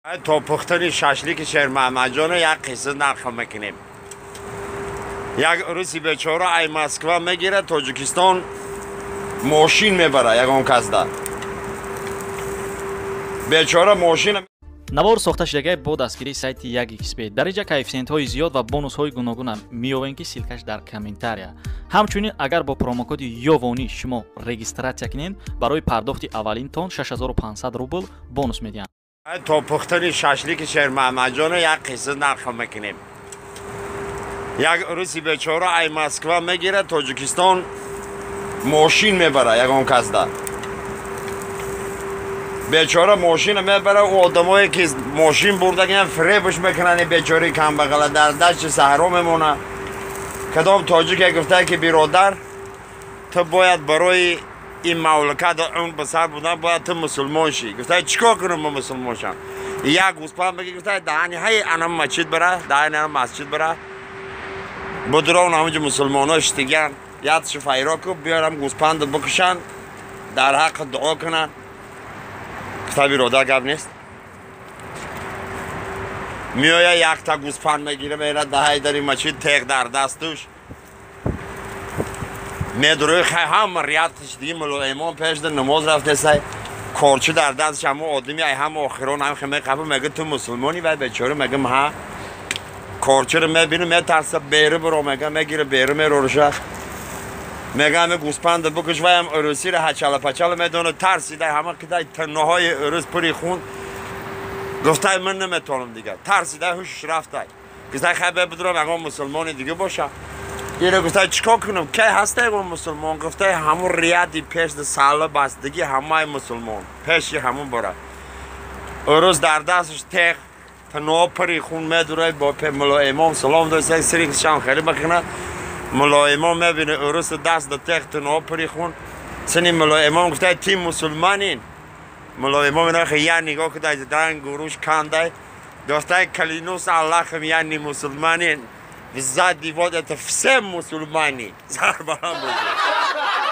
То пухтани шашлики Шермаҳмадҷона як қисса нақл мекунем. Як руси бечора ай Москва мегирад, Тоҷикистон мошин мебара ягон касда. Бечора мошин. Навор сохта шудагай бо дастгирии сайти 1xb. Дар инҷа коэффисиентҳои зиёд ва бонусҳои гуногунам меёвем, ки ссылка ш дар комментария. Ҳамчунин, агар бо промокоди Ёвонӣ шумо регистрация кунед, барои пардохти аввалинтон 6500 рубл бонус медиҳанд. То пухтани шашлики Шермаҳмадҷона як қисса нақл мекунем. Як руси бечора ай Москва мегирад, Тоҷикистон мошин мебара ягон касда. Бечора мошина мебара, ӯ одамое ки мошин бурдагиан фиребш мекунанд, бечораи камбағала дар дашти саҳро мемона. Кадом тоҷике гуфта, ки биродар, ту бояд барои ин мамлакат умр ба сар будан бояд ту мусулмон шӣ. Гуфта, чӣ кор кунам, ма мусулмон шам? Як гӯспанд бигӣ, гуфта, даҳани ҳай анам масҷид бара, даҳани анам масҷид бара, будрон ҳамаҷо мусулмоно шитиган, ядши файро ку биёрам, гӯспанду бикушанд, дар ҳаққи дуо кунанд. Гуфта, биродар, гап нест. Меоя, якта гӯспанд мегира, мера даҳаи дари масҷид, теғ дар дастуш медурои, хай ҳама рият шидиги мулло имом пешда намоз рафтесай, корчи дар дасташ. Ҳамо одами ай ҳама охирон ҳам хе меқафа, мега, ту мусулмонӣ? Вай бечора мегам, ҳа. Корчиро мебина, метарса, беру биро мега, мегира, беру мероруша, мега, ҳаме гӯспанда бикуш. Ваям урусиро ҳачала пачала медона, тарсидай, ҳама кидай тирнаҳои урус пури хун. Гуфтай, ман наметавонам дига, тарсидай, ҳушш рафтай. Гуфтай, хай бебудурам, ягон мусулмони дига боша. Ира гуфтай, чӣ кор кунам, кай ҳаста ягон мусулмон? Гуфтай, ҳамун рияди пешда салла бастагӣ ҳамаи мусулмон, пеши ҳамун бора. Урус дар дасташ теғ, тирнаҳо пури хун, медурай, бо мулло имом салом доса, сиришам хеле бикуна. Мулло имом мебине урус даст да теғ, тирнаҳо пури хун. Сини мулло имом гуфтай, ти мусулманин? Мулло имом ина я нигоҳ кудай, ранг уруш кандай. Гуфтай, клянусь Аллахом, я не мусульманин, сзади вот это все мусульмане. Сарбаланд бошед.